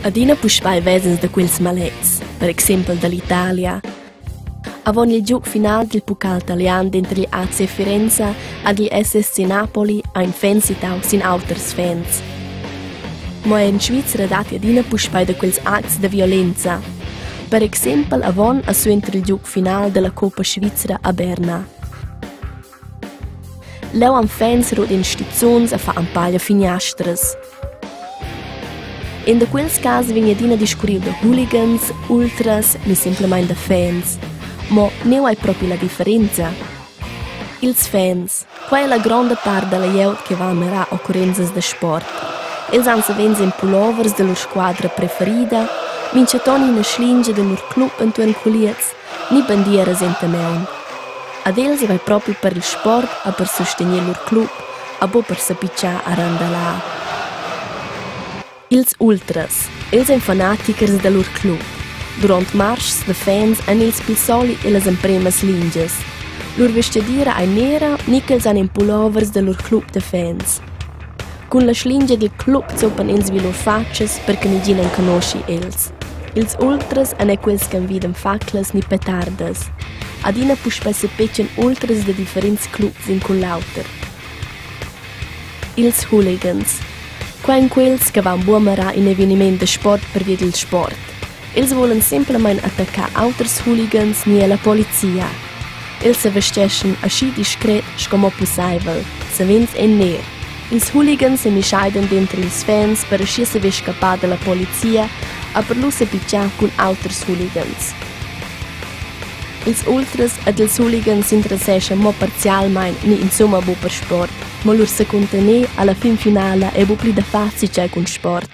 Adina puspei vesas da quels maletgs, per exempel dall'Italia. Avon il giug final dil pucal talian denter igl AC Firenza ed igl SSC Napoli ein fans sittau sin auters fans. Mo en Svizra datti adina puspei da quels acts da violenza. Per exempel avon e suenter il giug final dalla Coppa svizra a Berna. Leu han fans rut in stizuns e fa empaglia finiastras. In da quels cas vegn adina discurriu da hooligans, ultras ni semplamein da fans. Mo neu ei propi la differenza. Ils fans, quei ei la gronda part dalla glieud che va a mirar occurrenzas da sport. Els han savens en pullovers da lur squadra preferida, mintgaton ina schlingia da lur club entuorn culiez ni bandieras enta maun. Ad els vai propi per il sport e per sustegner lur club, a buc per sepitschar a randalar. Ils ultras, els ein fanatichers da lur club. Duront marschs da fans ein els pil solit ellas empremas lingias. Lur vestgadira ei nera ni ch'els han in pullovers da lur club da fans. Cun la schlingia dil club zuppan els vi lur fatschas per che negin enconoschi els. Ils ultras ein era quels che envidan faclas ni petardas. Adina puspei sepetgan ultras da differents clubs in cun l'auter. Ils hooligans. Quei ein quels che van buca mirar in eveniment da sport pervia dil sport. Els vulan semplamein attaccar auters hooligans ni alla polizia. Els sevesteschan aschi discret sco mo pusseivel, savens en ner. Ils hooligans semischeidan denter ils fans per aschia saver scappar dalla polizia e per lu sepitgar cun auters hooligans. Ils ultras ed ils hooligans s'interesseschan mo parzialmein ni insumma buc per sport, mo lur secuntener alla fin finala ei buc pli da far zatgei cun sport.